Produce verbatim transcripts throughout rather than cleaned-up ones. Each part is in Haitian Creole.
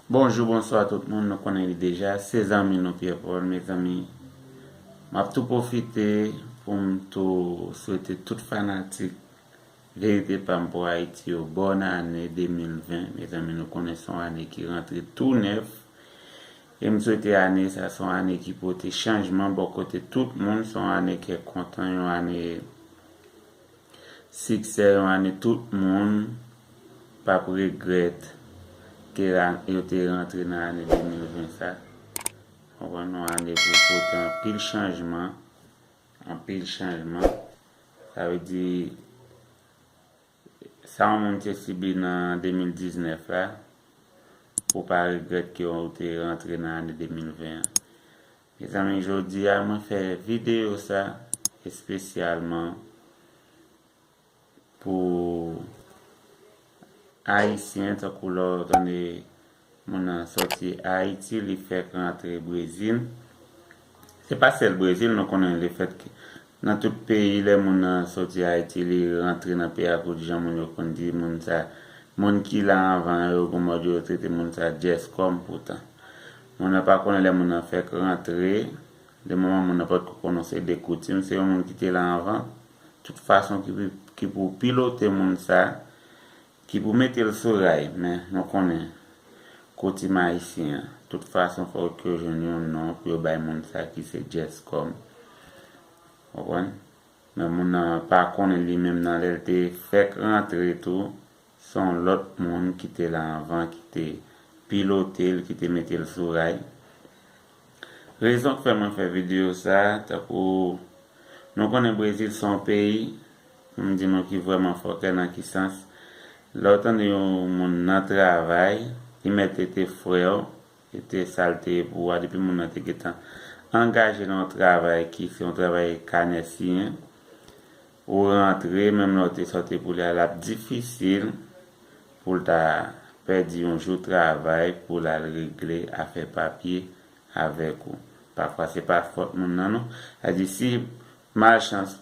Bonjou, bonswa tout moun, nou konnen li deja, se zanmi nou Pierre Paul, mezanmi. M ap tou pwofite pou m tou swete tout fanatik Verite Pa M pou Ayiti yo bòn ane de mil ven. Mezanmi, nou konnen se yon ane ki rantre tou nèf. E m swete ane sa se yon ane ki pote chanjman bò kote tout moun, se yon ane kè kontan, yon ane siksè, yon ane tout moun p ap regrèt ke yo te rantre nan ane de mil ven sa. Konprann, yon ane pou pote anpil chanjman, anpil chanjman. Sa vle di, sa yon moun te sibi nan de mil diznèf la, pou pa regrèt ke ou te rantre nan ane de mil ven an. Mezanmi, jodi a mwen fè videyo sa espesyalman pou Ayisyen, tankou lè w tande moun nan sòti Ayiti, li fèk rantre Brezil. Se pa sèl Brezil, nou konnen lefètke nan tout peyi, lè moun nan sòti Ayiti, li rantre nan peyi a, kout jan moun yo konn di moun sa, moun ki la anvan yo, gon mòd yo trete moun sa djès kòm poutan. Moun nan pa konnen lè moun nan fèk rantre, de moman moun nan potko konnen se de koutim, se yon moun ki te la anvan, tout fason ki, ki pou pilote moun sa, ki pou mete l sou ray, men nou konnen koutim ayisyen an. Tout fason fòk yo jwenn yon non pou yo bay moun sa ki se djès kòm. Konprann? Men moun nan pa konnen li menm nan lè l te fèk rantre tou, se yon lòt moun ki te la anvan, ki te pilote l, ki te mete l sou ray. Rezon k fè mwen fè videyo sa, tankou nou konnen Brezil se yon peyi, pou m di nou ki vrèman fòkè nan ki sans. Lè w tande yon moun nan travay, li mèt te frè w, e te sa l te ye pou ou a, depi moun nan te gentan angaje nan yon travay ki se yon travay kanè siyen, ou rantre, menm lè w te sòti pou li a, l ap difisil pou l ta pèdi yon jou travay pou l al regle afè papye avèk ou. Pafwa, se pa fòt moun nan, non. Sa di, si malchans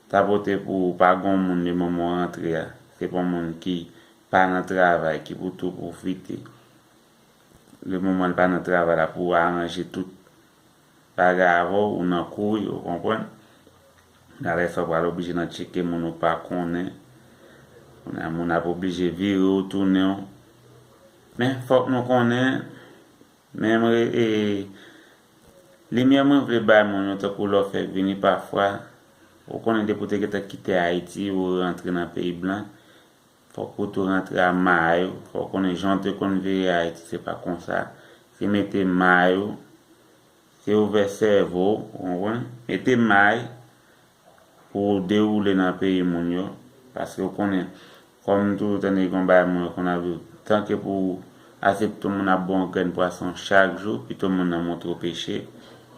ta pote pou ou pa gon moun le moman w rantre a, se pa yon moun ki pa nan travay, ki pou tou pwofite. Le moman li pa nan travay la, pou aranje tout bagay avè w, ou nan kouri, ou konprann? Talè sa w pral oblije nan tcheke moun ou pa konnen. Kounye a moun ap oblije vire w, tounen w. Men fòk nou konnen, men mwen, e, limyè mwen vle bay moun yo, tankou lè w fèk vini pafwa, ou konnen depi w te gentan kite Ayiti, ou rantre nan peyi blan, fòk ou tou rantre a may ou, fòk ou konnen jan w te konn viv Ayiti, se pa konsa. Se mete may ou, se ouvè sèvo w, ou konprann? Mete may pou w dewoule nan peyi moun yo, paske ou konnen, kòm m toujou tande gon bagay moun yo konn ap di, tanke pou w aksepte yon moun ap ba w yon grenn pwason chak jou, pito moun nan montre w peche,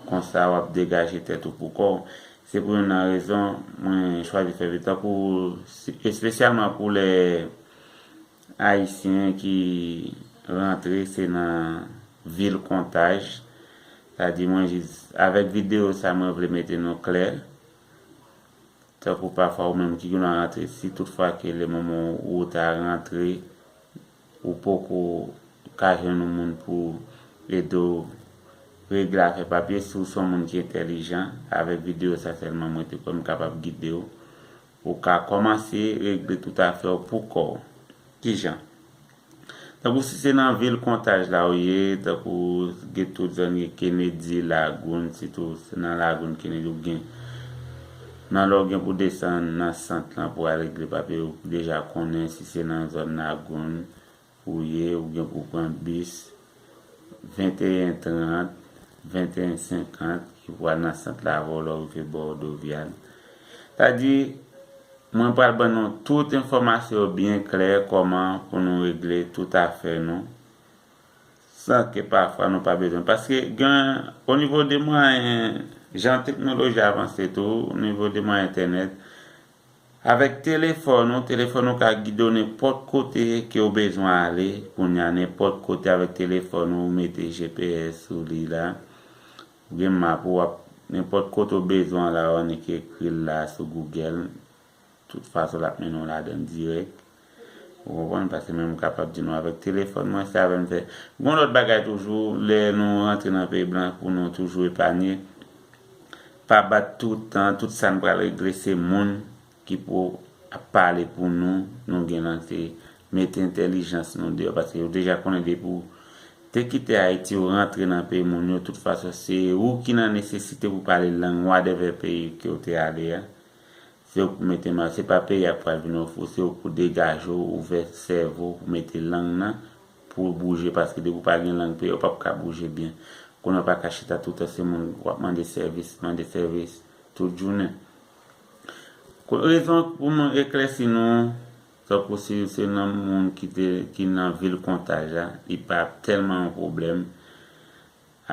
konsa w ap degaje tèt ou pou kò w. Se pou youn nan rezon mwen chwazi fè videyo, tankou, espesyalman pou lè Ayisyen ki rantre, se nan vil kontaj. Sa di mwen jis, avèk videyo sa, mwen vle mete nou klè. Tankou pafwa ou menm ki gen dwa rantre, si toutfwa ke le moman ou ta rantre, ou poko ka jwenn yon moun pou ede w regle afè papye, si w se yon moun ki entèlijan, avèk videyo sa sèlman mwen te kwè m kapab gide w. Ou ka kòmanse regle tout afè w pou kò w. Kijan? Tankou si se nan vil kontaj la ou ye, tankou gen tout zòn gen Kennedy, Lagoun, sitou se nan Lagoun, Kennedy ou gen. Nan lè w gen pou desann nan sant lan pou al regle papye, ou deja konnen si se nan zòn Lagoun ou ye, ou gen pou pran bis venteyen trant, venteyen senkant, ki pral nan sant la avè w lè w rive bò Wodovyàn. Sa di, mwen pral ban nou tout enfòmasyon yo byen klè, kòman pou nou regle tout afè nou, san ke pafwa nou pa bezwen. Paske gen, o nivo de mwayen, jan teknoloji avanse tou, o nivo de mwayen entènèt, avèk telefòn ou, telefòn ou ka gide w nenpòt kote ke w bezwen ale. Kounye a, nenpòt kote avèk telefòn ou, ou mete G P S sou li la. Ou gen map ou, w ap, nenpòt kote w bezwen al la, w annik ekri l la sou Google. Tout fason, l ap mennen w ladan l dirèk. Ou konprann? Paske menm m kapab di nou avèk telefòn mwen, se avè m fè. Gon lòt bagay toujou, lè nou rantre nan peyi blan, pou nou toujou epanye, pa bat tout tan, tout sa n pral regle, se moun ki pou ap pale pou nou, nou gen lan se mete entèlijans nou deyò, paske yo deja konnen depi w te kite Ayiti, ou rantre nan peyi moun yo, tout fason, se ou ki nan nesesite pou pale lang whatever peyi ke w te ale a. Se ou pou mete ma, se pa peyi a k pral vin ofri w, se ou pou degaje w, ouvè sèvo w pou mete lang nan, pou w bouje, paske depi w pa gen lang peyi a, w p ap ka bouje byen. Kounye a w pa ka chita toutan se moun w ap mande sèvis, mande sèvis tout jounen. Ko-, rezon pou mwen eklèsi nou, tankou si se nan moun ki te, ki nan vil Kontay la, li pa tèlman yon pwoblèm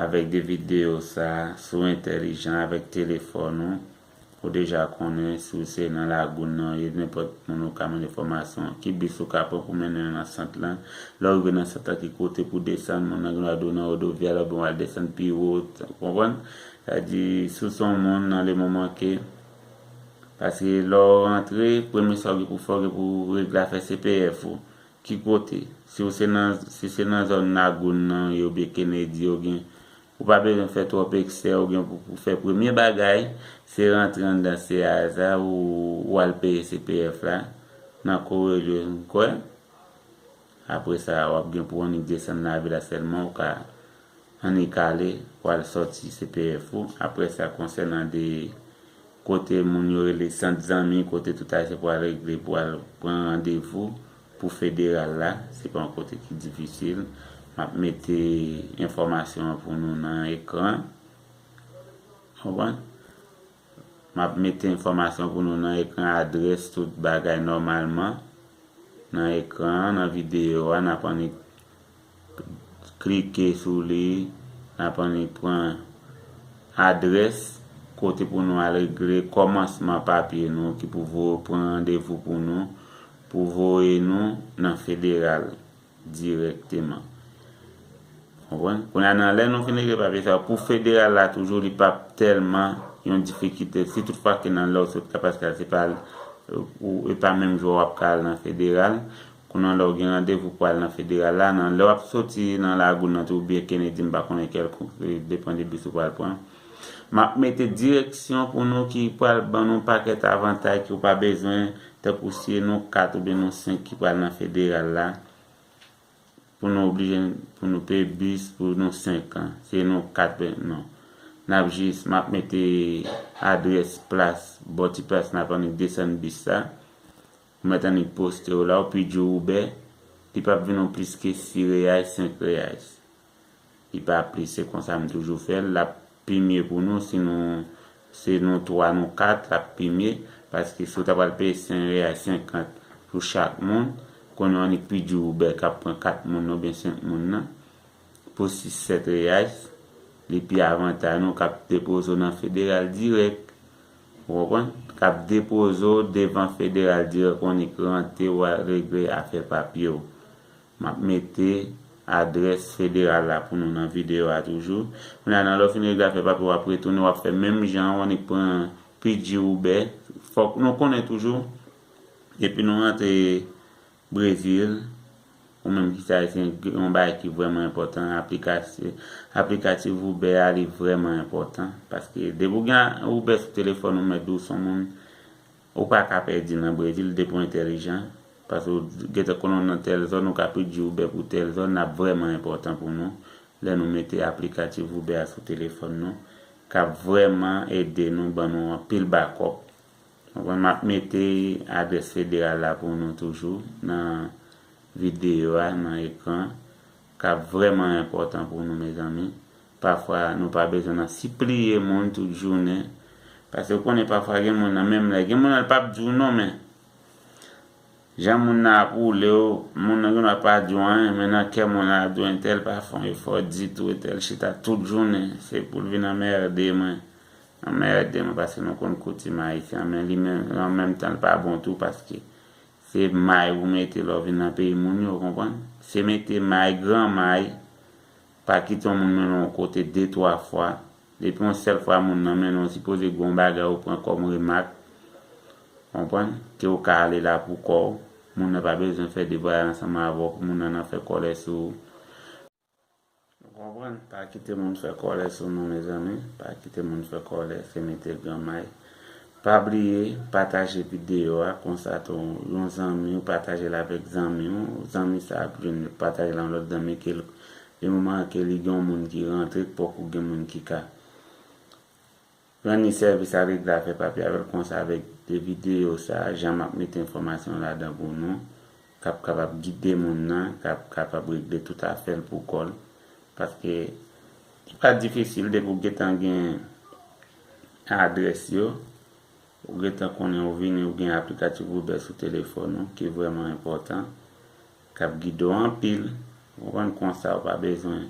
avèk de videyo sa, si w entèlijan avèk telefòn ou, ou deja konnen si w se nan Lagoun nan, e nenpòt moun ou ka mande enfòmasyon, ki bis ou ka pran pou mennen w nan sant lan, lè w rive nan sant lan, ki kote pou desann, moun nan gen dwa di w nan Rodovia, lè w al desann pi wo, w konprann? Sa di, si w se yon moun nan le moman ke, paske lè w rantre, premye sa w gen pou fè, w gen pou regle afè C P F ou. Ki kote? Si w se nan, si se nan zòn Lagoun nan, yo byen Kennedy, yo gen, ou pa bezwen fè twòp eksè, ou gen pou, pou fè premye bagay, se rantre anndan C A S la, ou, ou al peye C P F la, nan Korelye, m kwè. Apre sa, w ap gen pou annik desann lavil la sèlman, ou ka annik ale, w al sòti C P F ou. Apre sa, konsènan de kote moun yo rele sant zanmi, kote tout ayisyen pou al regle, pou al pran randevou pou federal la, se pa yon kote ki difisil. M ap mete enfòmasyon an pou nou nan ekran. Konprann? M ap mete enfòmasyon pou nou nan ekran, adrès, tout bagay nòmalman nan ekran an, nan videyo a, n ap annik klike sou li, n ap annik pran adrès kote pou nou al regle kòmansman papye nou ki pou voye pran randevou pou nou, pou voye nou nan federal dirèkteman. Konprann? Kounye a nan lè nou fin regle papye sa yo, pou federal la toujou, li p ap tèlman yon difikilte. Si toutfwa ke nan lè w sot la, paske se pa, ou, e pa menm jou w ap ka al nan federal. Kounye a lè w gen randevou pou al nan federal la, nan lè w ap soti nan Lagoun nan tou, oubyen Kennedy, m pa konnen kèlkonk, depann de bis ou pral pran. M ap mete direksyon pou nou ki pral ban nou pakèt avantaj ki ou pa bezwen, tankou si e nou kat oubyen nou senk ki pral nan federal la, pou nou oblije, pou nou peye bis pou nou senk an. Si e nou kat, ben, non. N ap jis, m ap mete adrès plas, bò ti plas n ap annik desann bis sa. Ou mèt annik poste w la, ou pi di Uber, li p ap vin nou plis ke sis reyay, senk reyay. Li pa plis, se konsa m toujou fè l. L ap pi mye pou nou si nou, se nou twa, nou kat, l ap pi mye. Paske si w ta pral peye senk reyay senkant pou chak moun, kounye a w annik pi di Uber k ap pran kat moun nan oubyen senk moun nan, pou sis, sèt reyay, li pi avantaj nou, k ap depoze w nan federal dirèk. Ou konprann? K ap depoze w devan federal dirèk, w annik rantre, w al regle afè papye w. M ap mete adrès federal la pou nou nan videyo a toujou. Kounye a, nan lè w fin regle afè papye, w ap retounen, w ap fè menm jan an, w annik pran P G Uber. Fòk nou konnen toujou, depi nou rantre Brezil, ou menm ki se Ayisyen, yon bagay ki vrèman enpòtan, aplikasyon, aplikatif Uber a, li vrèman enpòtan. Paske depi w gen Uber sou telefòn ou, mèt di w se yon moun, ou pa ka pèdi nan Brezil depi w entèlijan. Paske w gentan konnen w nan tèl zòn, ou ka pedi Uber pou tèl zòn, l ap vrèman enpòtan pou nou lè nou mete aplikatif Uber a sou telefòn nou, k ap vrèman ede nou, ban nou anpil bakòp. Konprann? M ap mete adrès federal la pou nou toujou nan videyo a, nan ekran, k ap vrèman enpòtan pou nou, mezanmi. Pafwa, nou pa bezwen nan sipliye moun tout jounen. Paske w konnen pafwa gen moun nan menm lè, gen moun nan l p ap di w non, men jan moun nan ap woule w, moun nan gen dwa pa di w anyen, men nan kè moun nan ap di w entèl pa fè yon efò ditou, entèl chita tout jounen, se pou l vin anmède mwen. Anmède mwen, paske nou konn koutim ayisyen an, men li menm, an menm tan, l pa bon tou, paske se may ou mete lè w vin nan peyi moun yo, konprann? Se mete may, gran may, pa kite yon moun mennen w yon kote de, twa fwa. Depi yon sèl fwa moun nan mennen w, sipoze gen yon bagay ou pran kòm remak, konprann? Ke w ka ale la pou kò w. moun nan pa bezwen fè devwa ansanm avè w, pou moun nan, nan fè kòlè sou ou. Ou konprann? Pa kite moun fè kòlè sou nou, mezanmi. Pa kite moun fè kòlè, se mete granmay. Pa bliye, pataje videyo a, konsa tou, yon zanmi w, pataje l avèk zanmi w, zanmi sa ap jwenn pataje l a yon lòt zanmi ke l, li moman ke li gen yon moun ki rantre, k poko gen moun ki ka rann li sèvis, ale la fè papye avè l konsa avèk de videyo sa, jan m ap mete enfòmasyon ladan pou nou, k ap kapab gide moun nan, k ap kapab regle tout afè l pou kò l. Paske li pa difisil depi w gentan gen adrès yo, ou gentan konnen ou vini, ou gen aplikatif Uber sou telefòn ou, ki vrèman enpòtan, k ap gide w anpil. Ou konprann konsa, ou pa bezwen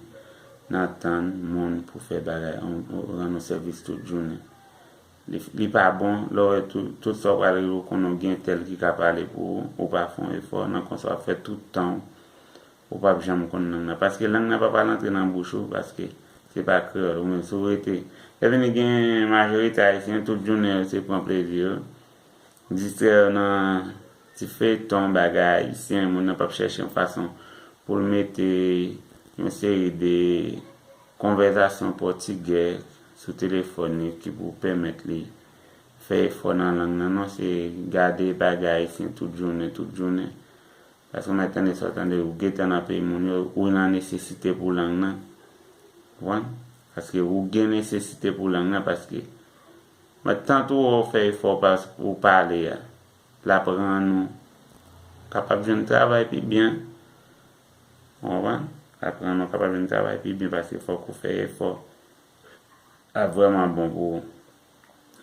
nan tann moun pou fè bagay, rann ou sèvis tout jounen. Li, li pa bon, lè w wè tout, tout sa w pral rive, ou konnen w gen tèl ki ka pale pou ou, ou pa fè yon efò, nan konsa w ap fè tout tan w, ou p ap janm konn lang nan. Paske lang nan p ap al antre nan bouch ou, paske se pa kreyòl, ou menm si w rete. Lè vini gen majorite ayisyen, tout jounen yo se pran plezi yo, distrè yo nan ti feyton, bagay ayisyen, moun nan p ap chèche yon fason pou l mete yon seri de konvèzasyon pòtigè sou telefòn li ki pou pèmèt li fè efò nan lang nan, non, se gade bagay ayisyen tout jounen, tout jounen. Paske mwen tande sa w tande, ou gentan nan peyi moun yo, ou nan nesesite pou lang nan. Ou konprann? Paske ou gen nesesite pou lang nan, paske mwen tantou ou fè efò pa, pou pale a, l ap rann ou kapab jwenn travay pi byen. Ou konprann? L ap rann ou kapab jwenn travay pi byen, paske fòk ou fè efò. Ap vrèman bon pou ou.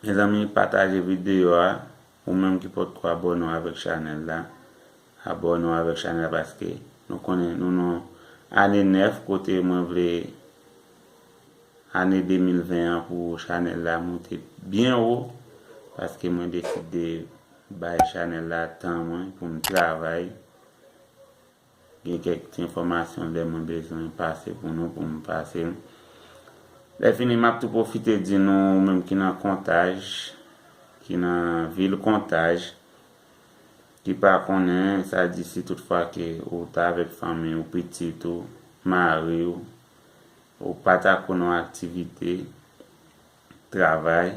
Mezanmi, pataje videyo a. Ou menm ki potko abòne w avèk chanèl la, abòne w avèk chanèl la, paske nou konnen nou nan ane nèf, kote mwen vle ane de mil ven an pou chanèl la moute byen wo, paske mwen deside bay chanèl la tan mwen pou m travay. Gen kèk ti enfòmasyon lè mwen bezwen pase pou nou, pou m pase l. Lè fini, m ap tou pwofite di nou, ou menm ki nan Kontaj, ki nan vil Kontaj, ki pa konnen, sa di si toutfwa ke ou ta avèk fanmi w, pitit ou, mari w, ou pa ta konn yon aktivite, travay,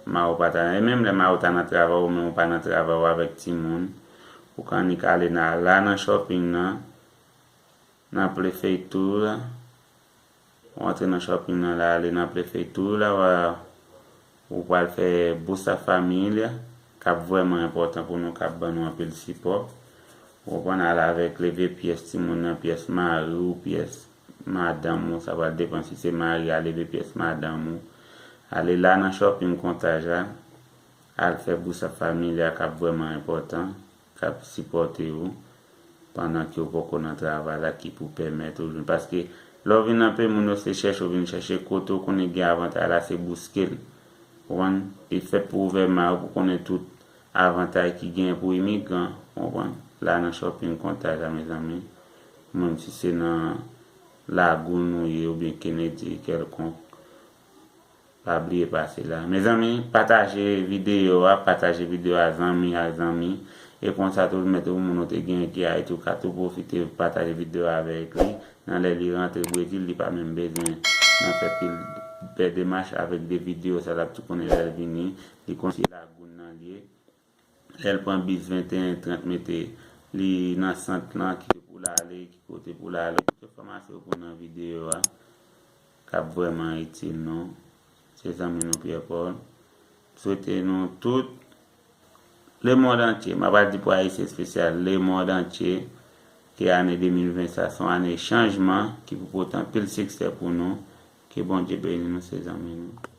mari w pa ta, e menm lè mari w ta nan travay, ou menm ou pa nan travay, ou avèk timoun, ou ka annik ale nan, la nan shopping nan, nan Plefeytou la, ou antre nan shopping nan la, ale nan Plefeytou la, w a, ou pral fè Bolsa Família, k ap vrèman enpòtan pou nou, k ap ban nou anpil sipò. Ou konprann, al avèk leve pyès timoun nan, pyès mari w, pyès madanm ou, sa pral depann si se mari a leve pyès madanm ou. Ale la nan shopping Kontaj la, al fè Bolsa Família k ap vrèman enpòtan, k ap sipòte ou pandan ke w poko nan travay la ki pou pèmèt ou jwenn. Paske lè w vin nan peyi moun yo se chèche w vin chèche, kote w konnen gen avantay la se bouske l. Ou konprann? Li fèt pou ouvè may ou pou konnen tout avantay ki genyen pou imigran, ou konprann? La nan shopping Kontaj la, mezanmi. Menm si se nan Lagoun ou ye oubyen Kennedy kèlkonk, pa bliye pase la. Mezanmi, pataje videyo a, pataje videyo a zanmi ak zanmi. E konsa tou, mete yon moun ou te genyen ki Ayiti, ou ka tou pwofite pataje videyo a avèk li. Nan lè li rantre Brezil, li pa menm bezwen nan fè pil, fè demach avèk de videyo sa, l ap tou konnen lè l vini. Li konn se Lagoun nan li ye. Lè l pran bis venteyen trant, mete li nan sant lan, ki pou l ale, ki kote pou l ale. Tout enfòmasyon yo pou nan videyo a, k ap vrèman itil nou. Se zanmi nou Pierre Paul. Swete nou tout, lemonn antye, m ap al di pou Ayisyen espesyal, lemonn antye, ke ane de mil ven sa se yon ane chanjman ki pou pote anpil siksè pou nou. Ke Bondye beni nou, se zanmi nou.